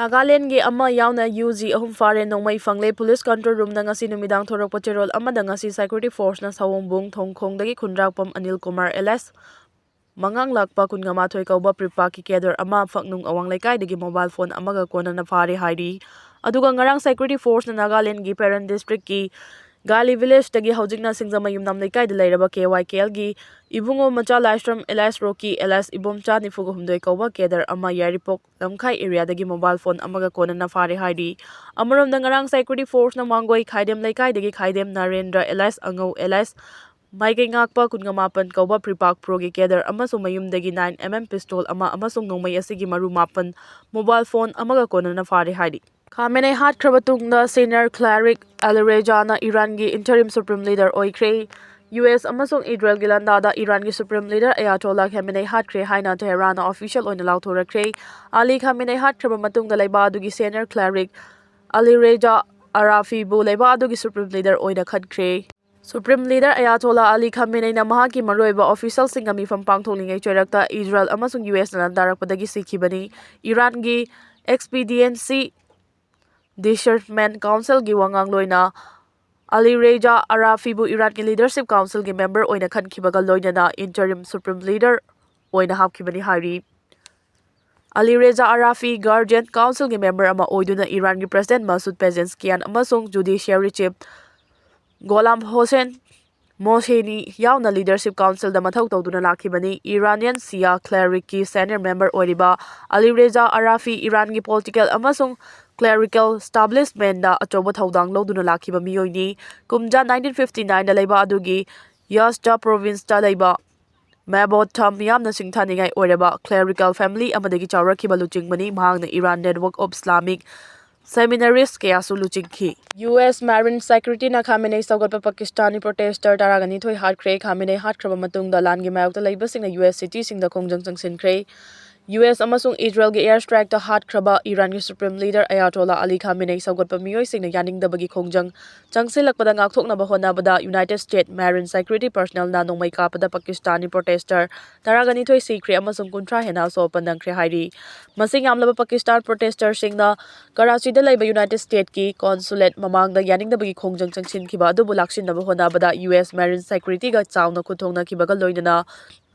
ꯅꯥꯒꯥꯂꯦꯟꯒꯤ ꯑꯃ ꯌꯥꯎꯅ U G ꯑꯍꯨꯝ ꯐꯥꯔꯦ꯫ ꯅꯣꯡꯃꯩ ꯐꯪꯂꯦ꯫ Police control roomꯗ ꯉꯁꯤ ꯅꯨꯃꯤꯗꯥꯡ ꯊꯣꯔꯛꯄ ꯆꯦꯔꯣꯜ ꯑꯃꯗ ꯉꯁꯤ security forceꯅ ꯁꯑꯣꯝꯕꯨꯡ ꯊꯣꯡꯈꯣꯡꯗꯒꯤ ꯈꯨꯟꯗ꯭ꯔꯥꯛꯄꯝ ꯑꯅꯤꯜ ꯀꯨꯃꯥꯔ alias ꯃꯉꯥꯡꯂꯥꯛꯄ ꯀꯨꯟꯒ ꯃꯥꯊꯣꯏ ꯀꯧꯕ ꯄ꯭ꯔꯤꯄꯥꯛꯀꯤ cadre ꯑꯃ ꯐꯛꯅꯨꯡ ꯑꯋꯥꯡ ꯂꯩꯀꯥꯏꯗꯒꯤ mobile phone ꯑꯃꯒ ꯀꯣꯟꯅꯅ ꯐꯥꯔꯦ ꯍꯥꯏꯔꯤ꯫ ꯑꯗꯨꯒ ꯉꯔꯥꯡ security forceꯅ ꯅꯥꯒꯥꯂꯦꯟꯒꯤ ꯄꯦꯔꯦꯟ districtꯀꯤ ꯒꯥꯂꯤ ꯚꯤꯂꯦꯖꯇꯒꯤ ꯍꯧꯖꯤꯛꯅ ꯁꯤꯡꯖꯃꯩ ꯌꯨꯝꯅꯥꯝ ꯂꯩꯀꯥꯏꯗ ꯂꯩꯔꯕ ꯀꯦ ꯋꯥꯏ ꯀꯦ ꯑꯦꯜꯒꯤ ꯏꯕꯨꯡꯉꯣ ꯃꯆꯥ ꯂꯥꯏꯁ꯭ꯔꯝ ꯑꯦꯂꯥꯏꯁ ꯔꯣꯀꯤ ꯑꯦꯂꯥꯏꯁ ꯏꯕꯣꯝꯆꯥ ꯅꯤꯐꯨꯒ ꯍꯨꯝꯗꯣꯏ ꯀꯧꯕ ꯀꯦꯗꯔ ꯑꯃ ꯌꯥꯏꯔꯤꯄꯣꯛ ꯂꯝꯈꯥꯏ ꯑꯦꯔꯤꯌꯥꯗꯒꯤ ꯃꯣꯕꯥꯏꯜ ꯐꯣꯟ ꯑꯃꯒ ꯀꯣꯟꯅꯅ ꯐꯥꯔꯦ ꯍꯥꯏꯔꯤ꯫ ꯑꯃꯔꯣꯝꯗ ꯉꯔꯥꯡ ꯁꯦꯀ꯭ꯌꯨꯔꯤꯇꯤ ꯐꯣꯔꯁꯅ ꯃꯥꯡꯒꯣꯏ ꯈꯥꯏꯗꯦꯝ ꯂꯩꯀꯥꯏꯗꯒꯤ ꯈꯥꯏꯗꯦꯝ ꯅꯔꯦꯟꯗ꯭ꯔ ꯑꯦꯂꯥꯏꯁ ꯑꯉꯧ ꯑꯦꯂꯥꯏꯁ ꯃꯥꯏꯀꯩ ꯉꯥꯛꯄ ꯀꯨꯟꯒ ꯃꯥꯄꯟ ꯀꯧꯕ ꯄ꯭ꯔꯤꯄꯥꯛ ꯄ꯭ꯔꯣꯒꯤ ꯀꯦꯗꯔ ꯑꯃꯁꯨꯡ ꯃꯌꯨꯝꯗꯒꯤ ꯅꯥꯏꯟ ꯑꯦꯝ ꯑꯦꯝ ꯄꯤꯁꯇꯣꯜ ꯑꯃ ꯑꯃꯁꯨꯡ ꯅꯣꯡꯃꯩ ꯑꯁꯤꯒꯤ ꯃꯔꯨ ꯃꯥꯄꯟ, ꯃꯣꯕꯥꯏꯜ ꯐꯣꯟ ꯑꯃꯒ ꯀꯣꯟꯅꯅ ꯐꯥꯔꯦ ꯍꯥꯏꯔꯤ꯫ ꯈꯥꯃꯦꯅꯩ ꯍꯥꯠꯈ꯭ꯔꯕ ꯇꯨꯡꯗ ꯁꯦꯅꯤꯌꯔ ꯀ꯭ꯂꯦꯔꯤꯛ ꯑꯂꯤꯔꯦꯖꯥꯅ ꯏꯔꯥꯟꯒꯤ ꯏꯟꯇꯔꯤꯝ ꯁꯨꯄ꯭ꯔꯤꯝ ꯂꯤꯗꯔ ꯑꯣꯏꯈ꯭ꯔꯦ꯫ ꯌꯨ ꯑꯦꯁ ꯑꯃꯁꯨꯡ ꯏꯖꯔꯦꯜꯒꯤ ꯂꯥꯟꯗꯥꯗ ꯏꯔꯥꯟꯒꯤ ꯁꯨꯄ꯭ꯔꯤꯝ ꯂꯤꯗꯔ ꯑꯌꯥꯇꯣꯂꯥ ꯈꯥꯃꯦꯅꯩ ꯍꯥꯠꯈ꯭ꯔꯦ ꯍꯥꯏꯅ ꯇꯦꯍꯔꯥꯟꯅ ꯑꯣꯐꯤꯁꯤꯌꯦꯜ ꯑꯣꯏꯅ ꯂꯥꯎꯊꯣꯔꯛꯈ꯭ꯔꯦ꯫ ꯑꯂꯤ ꯈꯥꯃꯦꯅꯩ ꯍꯥꯠꯈ꯭ꯔꯕ ꯃꯇꯨꯡꯗ ꯂꯩꯕꯥꯛ ꯑꯗꯨꯒꯤ ꯁꯦꯅꯤꯌꯔ ꯀ꯭ꯂꯦꯔꯤꯛ ꯑꯂꯤꯔꯦꯖꯥ ꯑꯔꯥꯐꯤꯕꯨ ꯂꯩꯕꯥꯛ ꯑꯗꯨꯒꯤ ꯁꯨꯄ꯭ꯔꯤꯝ ꯂꯤꯗꯔ ꯑꯣꯏꯅ ꯈꯟꯈ꯭ꯔꯦ꯫ ꯁꯨꯄ꯭ꯔꯤꯝ ꯂꯤꯗꯔ ꯑꯌꯥꯇꯣꯂꯥ ꯑꯂꯤ ꯈꯥꯃꯦꯅꯩꯅ ꯃꯍꯥꯛꯀꯤ ꯃꯔꯨꯑꯣꯏꯕ ꯑꯣꯐꯤꯁꯤꯌꯦꯜꯁꯤꯡꯒ ꯃꯤꯐꯝ ꯄꯥꯡꯊꯣꯛꯂꯤꯉꯩ ꯆꯩꯔꯛꯇ ꯏꯖꯔꯦꯜ ꯑꯃꯁꯨꯡ ꯌꯨ ꯑꯦꯁꯅ ꯂꯥꯟꯗꯥꯔꯛꯄꯗꯒꯤ ꯁꯤꯈꯤꯕꯅꯤ꯫ ꯏꯔꯥꯟꯒꯤ ꯑꯦꯛꯁꯄꯤꯗꯤꯌꯦꯟꯁꯤ ꯗꯤꯁꯔꯃꯦꯟ ꯀꯥꯎꯟꯁꯤꯜꯒꯤ ꯋꯥꯉꯥꯡꯂꯣꯏꯅ ꯑꯂꯤꯔꯦꯖꯥ ꯑꯔꯥꯐꯤꯕꯨ ꯏꯔꯥꯟꯒꯤ ꯂꯤꯗꯔꯁꯤꯞ ꯀꯥꯎꯟꯁꯤꯜꯒꯤ ꯃꯦꯝꯕꯔ ꯑꯣꯏꯅ ꯈꯟꯈꯤꯕꯒ ꯂꯣꯏꯅꯅ ꯏꯟꯇꯔꯤꯝ ꯁꯨꯄ꯭ꯔꯤꯝ ꯂꯤꯗꯔ ꯑꯣꯏꯅ ꯍꯥꯞꯈꯤꯕꯅꯤ ꯍꯥꯏꯔꯤ꯫ ꯑꯂꯤꯔꯦꯖꯥ ꯑꯔꯥꯐꯤ ꯒꯥꯔꯗꯤꯌꯟ ꯀꯥꯎꯟꯁꯤꯜꯒꯤ ꯃꯦꯝꯕꯔ ꯑꯃ ꯑꯣꯏꯗꯨꯅ ꯏꯔꯥꯟꯒꯤ ꯄ꯭ꯔꯦꯁꯤꯗꯦꯟꯠ ꯃꯁꯨꯗ ꯄꯦꯖꯦꯟꯁꯀꯤꯌꯥꯟ ꯑꯃꯁꯨꯡ ꯖꯨꯗꯤꯁꯤꯌꯔꯤ ꯆꯤꯐ ꯒꯣꯂꯥꯝ ꯍꯣꯁꯦꯟ ꯃꯣꯁꯦꯅꯤ ꯌꯥꯎꯅ ꯂꯤꯗꯔꯁꯤꯞ ꯀꯥꯎꯟꯁꯤꯜꯗ ꯃꯊꯧ ꯇꯧꯗꯨꯅ ꯂꯥꯛꯈꯤꯕꯅꯤ꯫ ꯏꯔꯥꯅꯤꯌꯟ ꯁꯤꯌꯥ ꯀ꯭ꯂꯦꯔꯤꯛꯀꯤ ꯁꯦꯅꯤꯌꯔ ꯃꯦꯝꯕꯔ ꯑꯣꯏꯔꯤꯕ ꯑꯂꯤꯔꯦꯖꯥ ꯑꯔꯥꯐꯤ ꯏꯔꯥꯟꯒꯤ ꯄꯣꯂꯤꯇꯤꯀꯦꯜ ꯑꯃꯁꯨꯡ ꯀ꯭ꯂꯦꯔꯤꯀꯦꯜ ꯁ꯭ꯇꯥꯕ꯭ꯂꯤꯁꯃꯦꯟꯗ ꯑꯆꯧꯕ ꯊꯧꯗꯥꯡ ꯂꯧꯗꯨꯅ ꯂꯥꯛꯈꯤꯕ ꯃꯤꯑꯣꯏꯅꯤ꯫ ꯀꯨꯝꯖꯥ ꯅꯥꯏꯟꯇꯤꯟ ꯐꯤꯐꯇꯤ ꯅꯥꯏꯟꯗ ꯂꯩꯕꯥꯛ ꯑꯗꯨꯒꯤ ꯌꯥꯁꯇꯥ ꯄ꯭ꯔꯣꯚꯤꯟꯁꯇ ꯂꯩꯕ ꯃꯦꯕꯣꯊ ꯃꯤꯌꯥꯝꯅ ꯁꯤꯡꯊꯥꯅꯤꯡꯉꯥꯏ ꯑꯣꯏꯔꯕ ꯀ꯭ꯂꯦꯔꯤꯀꯦꯜ ꯐꯦꯃꯤꯂꯤ ꯑꯃꯗꯒꯤ ꯆꯥꯎꯔꯛꯈꯤꯕ ꯂꯨꯆꯤꯡꯕꯅꯤ꯫ ꯃꯍꯥꯛꯅ ꯏꯔꯥꯟ ꯅꯦꯠꯋꯥꯔꯛ ꯑꯣꯐ ꯏꯁꯂꯥꯃꯤꯛ ꯁꯦꯃꯤꯅꯥꯔꯤꯁ ꯀꯌꯥꯁꯨ ꯂꯨꯆꯤꯡꯈꯤ꯫ ꯌꯨ ꯑꯦꯁ ꯃꯥꯔꯤꯟ ꯁꯦꯀ꯭ꯌꯨꯔꯤꯇꯤꯅ ꯈꯥꯃꯦꯅꯩ ꯁꯧꯒꯠꯄ ꯄꯥꯀꯤꯁꯇꯥꯅꯤ ꯄ꯭ꯔꯣꯇꯦꯁꯇꯔ ꯇꯔꯥꯒ ꯅꯤꯊꯣꯏ ꯍꯥꯠꯈ꯭ꯔꯦ꯫ ꯈꯥꯃꯦꯅꯩ ꯍꯥꯠꯈ꯭ꯔꯕ ꯃꯇꯨꯡꯗ ꯂꯥꯟꯒꯤ ꯃꯥꯌꯣꯛꯇ ꯂꯩꯕꯁꯤꯡꯅ ꯌꯨ ꯑꯦꯁ ꯁꯤꯇꯤꯁꯤꯡꯗ ꯈꯣꯡꯖꯪ ꯆꯪꯁꯤꯟꯈ꯭ꯔꯦ꯫ ꯌꯨ ꯑꯦꯁ ꯑꯃꯁꯨꯡ ꯏꯖꯔꯦꯜꯒꯤ ꯑꯦꯌꯔ ꯁ꯭ꯇ꯭ꯔꯥꯏꯛꯇ ꯍꯥꯠꯈ꯭ꯔꯕ ꯏꯔꯥꯟꯒꯤ ꯁꯨꯄ꯭ꯔꯤꯝ ꯂꯤꯗꯔ ꯑꯌꯥꯇꯣꯂꯥ ꯑꯂꯤ ꯈꯥꯃꯦꯅꯩ ꯁꯧꯒꯠꯄ ꯃꯤꯑꯣꯏꯁꯤꯡꯅ ꯌꯥꯅꯤꯡꯗꯕꯒꯤ ꯈꯣꯡꯖꯪ ꯆꯪꯁꯤꯜꯂꯛꯄꯗ ꯉꯥꯛꯊꯣꯛꯅꯕ ꯍꯣꯠꯅꯕꯗ ꯌꯨꯅꯥꯏꯇꯦꯗ ꯁ꯭ꯇꯦꯠ ꯃꯥꯔꯤꯟ ꯁꯦꯀ꯭ꯌꯨꯔꯤꯇꯤ ꯄꯔꯁꯅꯦꯜꯅ ꯅꯣꯡꯃꯩ ꯀꯥꯞꯄꯗ ꯄꯥꯀꯤꯁꯇꯥꯅꯤ ꯄ꯭ꯔꯣꯇꯦꯁꯇꯔ ꯇꯔꯥꯒ ꯅꯤꯊꯣꯏ ꯁꯤꯈ꯭ꯔꯦ ꯑꯃꯁꯨꯡ ꯀꯨꯟꯊ꯭ꯔꯥ ꯍꯦꯟꯅ ꯑꯁꯣꯛ ꯑꯄꯟ ꯅꯪꯈ꯭ꯔꯦ ꯍꯥꯏꯔꯤ꯫ ꯃꯁꯤꯡ ꯌꯥꯝꯂꯕ ꯄꯥꯀꯤꯁꯇꯥꯟ ꯄ꯭ꯔꯣꯇꯦꯁꯇꯔꯁꯤꯡꯅ ꯀꯔꯥꯆꯤꯗ ꯂꯩꯕ ꯌꯨꯅꯥꯏꯇꯦꯗ ꯁ꯭ꯇꯦꯠꯀꯤ ꯀꯣꯟꯁꯨꯂꯦꯠ ꯃꯃꯥꯡꯗ ꯌꯥꯅꯤꯡꯗꯕꯒꯤ ꯈꯣꯡꯖꯪ ꯆꯪꯁꯤꯟꯈꯤꯕ ꯑꯗꯨꯕꯨ ꯂꯥꯛꯁꯤꯟꯅꯕ ꯍꯣꯠꯅꯕꯗ ꯌꯨ ꯑꯦꯁ ꯃꯦꯔꯤꯟ ꯁꯦꯀ꯭ꯌꯨꯔꯤꯇꯤꯒ ꯆꯥꯎꯅ ꯈꯨꯠ ꯊꯣꯛꯅꯈꯤꯕꯒ ꯂꯣꯏꯅꯅ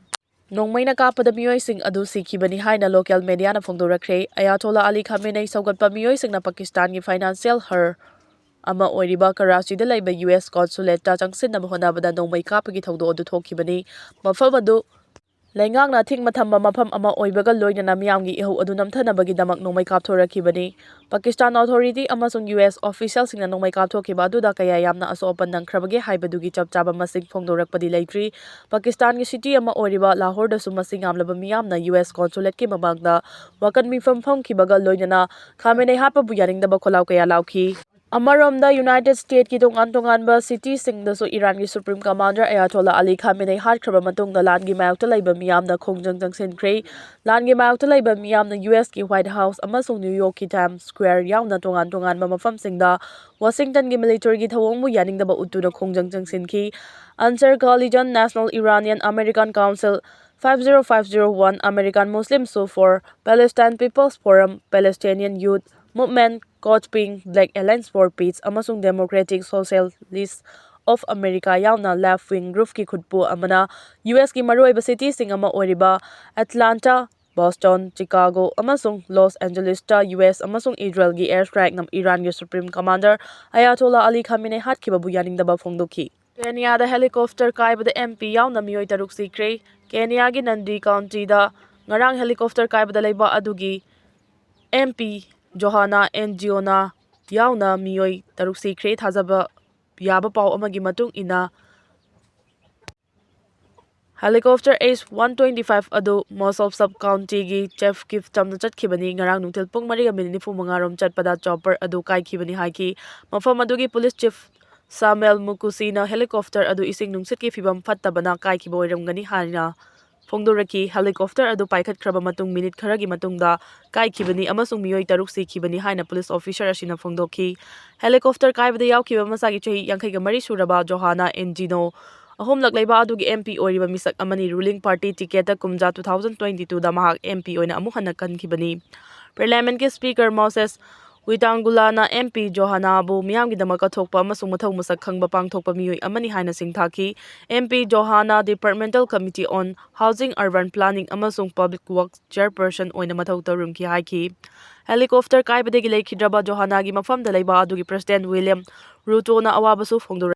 ꯅꯣꯡꯃꯩꯅ ꯀꯥꯞꯄꯗ ꯃꯤꯑꯣꯏꯁꯤꯡ ꯑꯗꯨ ꯁꯤꯈꯤꯕꯅꯤ ꯍꯥꯏꯅ ꯂꯣꯀꯦꯜ ꯃꯦꯗꯤꯌꯥꯅ ꯐꯣꯡꯗꯣꯔꯛꯈ꯭ꯔꯦ꯫ ꯑꯌꯥꯇꯣꯂꯥ ꯑꯂꯤ ꯈꯥꯃꯦꯅꯩ ꯁꯧꯒꯠꯄ ꯃꯤꯑꯣꯏꯁꯤꯡꯅ ꯄꯥꯀꯤꯁꯇꯥꯟꯒꯤ ꯐꯥꯏꯅꯥꯟꯁꯤꯌꯦꯜ ꯍꯔ ꯑꯃ ꯑꯣꯏꯔꯤꯕ ꯀꯔꯥꯆꯤꯗ ꯂꯩꯕ ꯌꯨ ꯑꯦꯁ ꯀꯣꯟꯁꯨꯂꯦꯠꯇ ꯆꯪꯁꯤꯟꯅꯕ ꯍꯣꯠꯅꯕꯗ ꯅꯣꯡꯃꯩ ꯀꯥꯞꯄꯒꯤ ꯊꯧꯗꯣꯛ ꯑꯗꯨ ꯊꯣꯛꯈꯤꯕꯅꯤ꯫ ꯃꯐꯝ ꯑꯗꯨ ꯂꯩꯉꯥꯛꯅ ꯑꯊꯤꯡꯕ ꯊꯝꯕ ꯃꯐꯝ ꯑꯃ ꯑꯣꯏꯕꯒ ꯂꯣꯏꯅꯅ ꯃꯤꯌꯥꯝꯒꯤ ꯏꯍꯧ ꯑꯗꯨ ꯅꯝꯊꯅꯕꯒꯤꯗꯃꯛ ꯅꯣꯡꯃꯩ ꯀꯥꯞꯊꯣꯔꯛꯈꯤꯕꯅꯤ꯫ ꯄꯥꯀꯤꯁꯇꯥꯟ ꯑꯣꯊꯣꯔꯤꯇꯤ ꯑꯃꯁꯨꯡ ꯌꯨ ꯑꯦꯁ ꯑꯣꯐꯤꯁꯤꯌꯦꯜꯁꯤꯡꯅ ꯅꯣꯡꯃꯩ ꯀꯥꯞꯊꯣꯛꯈꯤꯕ ꯑꯗꯨꯗ ꯀꯌꯥ ꯌꯥꯝꯅ ꯑꯁꯣꯛ ꯑꯄꯟ ꯅꯪꯈ꯭ꯔꯕꯒꯦ ꯍꯥꯏꯕꯗꯨꯒꯤ ꯆꯞ ꯆꯥꯕ ꯃꯁꯤꯡ ꯐꯣꯡꯗꯣꯔꯛꯄꯗꯤ ꯂꯩꯇ꯭ꯔꯤ꯫ ꯄꯥꯀꯤꯁꯇꯥꯟꯒꯤ ꯁꯤꯇꯤ ꯑꯃ ꯑꯣꯏꯔꯤꯕ ꯂꯥꯍꯣꯔꯗꯁꯨ ꯃꯁꯤꯡ ꯌꯥꯝꯂꯕ ꯃꯤꯌꯥꯝꯅ ꯌꯨ ꯑꯦꯁ ꯀꯣꯟꯁꯨꯂꯦꯠꯀꯤ ꯃꯃꯥꯡꯗ ꯋꯥꯀꯟ ꯃꯤꯐꯝ ꯐꯝꯈꯤꯕꯒ ꯂꯣꯏꯅꯅ ꯈꯥꯃꯦꯅꯦ ꯍꯥꯠꯄꯕꯨ ꯌꯥꯅꯤꯡꯗꯕ ꯈꯣꯜꯂꯥꯎ ꯀꯌꯥ ꯂꯥꯎꯈꯤ꯫ ꯑꯃꯔꯣꯝꯗ, ꯌꯨꯅꯥꯏꯇꯦꯗ ꯁ꯭ꯇꯦꯠꯀꯤ ꯇꯣꯉꯥꯟ ꯇꯣꯉꯥꯟꯕ ꯁꯤꯇꯤꯁꯤꯡꯗꯁꯨ ꯏꯔꯥꯟꯒꯤ ꯁꯨꯄ꯭ꯔꯤꯝ ꯀꯃꯥꯟꯗꯔ ꯑꯌꯥꯇꯣꯜꯂꯥ ꯑꯂꯤ ꯈꯥꯃꯦꯅꯦ ꯍꯥꯠꯈ꯭ꯔꯕ ꯃꯇꯨꯡꯗ ꯂꯥꯟꯒꯤ ꯃꯥꯌꯣꯛꯇ ꯂꯩꯕ ꯃꯤꯌꯥꯝꯅ ꯈꯣꯡꯖꯪ ꯆꯪꯁꯤꯟꯈ꯭ꯔꯦ꯫ ꯂꯥꯟꯒꯤ ꯃꯥꯌꯣꯛꯇ ꯂꯩꯕ ꯃꯤꯌꯥꯝꯅ ꯌꯨ ꯑꯦꯁꯀꯤ ꯋꯥꯏꯠ ꯍꯥꯎꯁ ꯑꯃꯁꯨꯡ ꯅ꯭ꯌꯨ ꯌꯣꯔꯛꯀꯤ ꯇꯥꯏꯝꯁ ꯁ꯭ꯀ꯭ꯋꯦꯔ ꯌꯥꯎꯅ ꯇꯣꯉꯥꯟ ꯇꯣꯉꯥꯟꯕ ꯃꯐꯝꯁꯤꯡꯗ ꯋꯥꯁꯤꯡꯇꯟꯒꯤ ꯃꯤꯂꯤꯇꯔꯤꯒꯤ ꯊꯧꯑꯣꯡꯕꯨ ꯌꯥꯅꯤꯡꯗꯕ ꯎꯠꯇꯨꯅ ꯈꯣꯡꯖꯪ ꯆꯪꯁꯤꯟꯈꯤ꯫ ꯑꯟꯁꯔ ꯒꯥꯂꯤꯖꯟ, National Iranian American Council, five zero five zero one, American Muslims for Palestine, People's Forum, Palestinian Youth Movement, Kochping, Black Alliance for Peace ꯑꯃꯁꯨꯡ Democratic Socialists of America ꯌꯥꯎꯅ left wing groupꯀꯤ ꯈꯨꯠꯄꯨ ꯑꯃꯅ ꯌꯨ ꯑꯦꯁꯀꯤ ꯃꯔꯨꯑꯣꯏꯕ ꯁꯤꯇꯤꯁꯤꯡ ꯑꯃ ꯑꯣꯏꯔꯤꯕ ꯑꯦꯇꯂꯥꯟꯇꯥ, ꯕꯣꯁꯇꯣꯟ, ꯆꯤꯀꯥꯒꯣ ꯑꯃꯁꯨꯡ loss ꯑꯦꯟꯖꯦꯂꯤꯁꯇ U S ꯑꯃꯁꯨꯡ ꯏꯖꯔꯦꯜꯒꯤ air strikeꯅ ꯏꯔꯥꯟꯒꯤ supreme commander ꯑꯌꯥꯇꯣꯜꯂꯥ ꯑꯂꯤ ꯈꯥꯃꯦꯅꯦ ꯍꯥꯠꯈꯤꯕꯕꯨ ꯌꯥꯅꯤꯡꯗꯕ ꯐꯣꯡꯗꯣꯛꯈꯤ꯫ ꯀꯦꯅꯤꯌꯥꯗ ꯍꯦꯂꯤꯀꯣꯞꯇꯔ ꯀꯥꯏꯕꯗ ꯑꯦꯝ ꯄꯤ ꯌꯥꯎꯅ ꯃꯤꯑꯣꯏ ꯇꯔꯨꯛ ꯁꯤꯈ꯭ꯔꯦ꯫ ꯀꯦꯅꯤꯌꯥꯒꯤ ꯅꯟꯗꯤ ꯀꯥꯎꯟꯇꯤꯗ ꯉꯔꯥꯡ ꯍꯦꯂꯤꯀꯣꯞꯇꯔ ꯀꯥꯏꯕꯗ ꯂꯩꯕꯥꯛ ꯑꯗꯨꯒꯤ ꯑꯦꯝ ꯄꯤ ꯖꯣꯍꯥꯅꯥ ꯑꯦꯟꯖꯤꯑꯣꯅꯥ ꯌꯥꯎꯅ ꯃꯤꯑꯣꯏ ꯇꯔꯨꯛ ꯁꯤꯈ꯭ꯔꯦ꯫ ꯊꯥꯖꯕ ꯌꯥꯕ ꯄꯥꯎ ꯑꯃꯒꯤ ꯃꯇꯨꯡ ꯏꯟꯅ, ꯍꯦꯂꯤꯀꯣꯞꯇꯔ ꯑꯦꯁ ꯋꯥꯟ ꯇ꯭ꯋꯦꯟꯇꯤ ꯐꯥꯏꯚ ꯑꯗꯨ ꯃꯣꯁꯣꯞ ꯁꯕ ꯀꯥꯎꯟꯇꯤꯒꯤ ꯆꯦꯐꯀꯤꯐ ꯇꯝꯅ ꯆꯠꯈꯤꯕꯅꯤ꯫ ꯉꯔꯥꯡ ꯅꯨꯡꯊꯤꯜ ꯄꯨꯡ ꯃꯔꯤꯒ ꯃꯤꯅꯤꯠ ꯅꯤꯐꯨ ꯃꯉꯥ ꯔꯣꯝ ꯆꯠꯄꯗ ꯆꯣꯄꯔ ꯑꯗꯨ ꯀꯥꯏꯈꯤꯕꯅꯤ ꯍꯥꯏꯈꯤ꯫ ꯃꯐꯝ ꯑꯗꯨꯒꯤ ꯄꯨꯂꯤꯁ ꯆꯤꯐ ꯁꯥꯃꯦꯜ ꯃꯨꯀꯨꯁꯤꯅ ꯍꯦꯂꯤꯀꯣꯞꯇꯔ ꯑꯗꯨ ꯏꯁꯤꯡ ꯅꯨꯡꯁꯤꯠꯀꯤ ꯐꯤꯕꯝ ꯐꯠꯇꯕꯅ ꯀꯥꯏꯈꯤꯕ ꯑꯣꯏꯔꯝꯒꯅꯤ ꯍꯥꯏꯅ ꯐꯣꯡꯗꯣꯔꯛꯈꯤ꯫ ꯍꯦꯂꯤꯀꯣꯞꯇꯔ ꯑꯗꯨ ꯄꯥꯏꯈꯠꯈ꯭ꯔꯕ ꯃꯇꯨꯡ ꯃꯤꯅꯤꯠ ꯈꯔꯒꯤ ꯃꯇꯨꯡꯗ ꯀꯥꯏꯈꯤꯕꯅꯤ ꯑꯃꯁꯨꯡ ꯃꯤꯑꯣꯏ ꯇꯔꯨꯛ ꯁꯤꯈꯤꯕꯅꯤ ꯍꯥꯏꯅ ꯄꯨꯂꯤꯁ ꯑꯣꯐꯤꯁꯔ ꯑꯁꯤꯅ ꯐꯣꯡꯗꯣꯛꯈꯤ꯫ ꯍꯦꯂꯤꯀꯣꯞꯇꯔ ꯀꯥꯏꯕꯗ ꯌꯥꯎꯈꯤꯕ ꯃꯁꯥꯒꯤ ꯆꯍꯤ ꯌꯥꯡꯈꯩꯒ ꯃꯔꯤ ꯁꯨꯔꯕ ꯖꯣꯍꯥꯅꯥ ꯑꯦꯟꯖꯤꯅꯣ ꯑꯍꯨꯝꯂꯛ ꯂꯩꯕ ꯑꯗꯨꯒꯤ ꯑꯦꯝ ꯄꯤ ꯑꯣꯏꯔꯤꯕ ꯃꯤꯁꯛ ꯑꯃꯅꯤ꯫ ꯔꯨꯂꯤꯡ ꯄꯥꯔꯇꯤ ꯇꯤꯀꯦꯠꯇ ꯀꯨꯝꯖꯥ ꯇꯨ ꯊꯥꯎꯖꯟ ꯇ꯭ꯋꯦꯟꯇꯤ ꯇꯨꯗ ꯃꯍꯥꯛ ꯑꯦꯝ ꯄꯤ ꯑꯣꯏꯅ ꯑꯃꯨꯛ ꯍꯟꯅ ꯈꯟꯈꯤꯕꯅꯤ꯫ ꯄꯥꯔꯂꯤꯌꯥꯃꯦꯟꯠꯀꯤ ꯁ꯭ꯄꯤꯀꯔ ꯃꯣꯁꯦꯁ ꯋꯤꯇꯥꯡꯒꯨꯂꯥꯅ M P ꯖꯣꯍꯥꯅꯥꯕꯨ ꯃꯤꯌꯥꯝꯒꯤꯗꯃꯛ ꯀꯠꯊꯣꯛꯄ ꯑꯃꯁꯨꯡ ꯃꯊꯧ ꯃꯁꯛ ꯈꯪꯕ ꯄꯥꯡꯊꯣꯛꯄ ꯃꯤꯑꯣꯏ ꯑꯃꯅꯤ ꯍꯥꯏꯅ ꯁꯤꯡꯊꯥꯈꯤ꯫ M P ꯖꯣꯍꯥꯅꯥ Departmental Committee on Housing, Urban Planning ꯑꯃꯁꯨꯡ Public Works Chairperson ꯑꯣꯏꯅ ꯃꯊꯧ ꯇꯧꯔꯝꯈꯤ ꯍꯥꯏꯈꯤ꯫ Helicopter ꯀꯥꯏꯕꯗꯒꯤ ꯂꯩꯈꯤꯗ꯭ꯔꯕ ꯖꯣꯍꯥꯅꯥꯒꯤ ꯃꯐꯝꯗ ꯂꯩꯕ ꯑꯗꯨꯒꯤ President William Ruto ꯅ ꯑꯋꯥꯕꯁꯨ ꯐꯣꯡꯗꯣꯔꯛꯏ꯫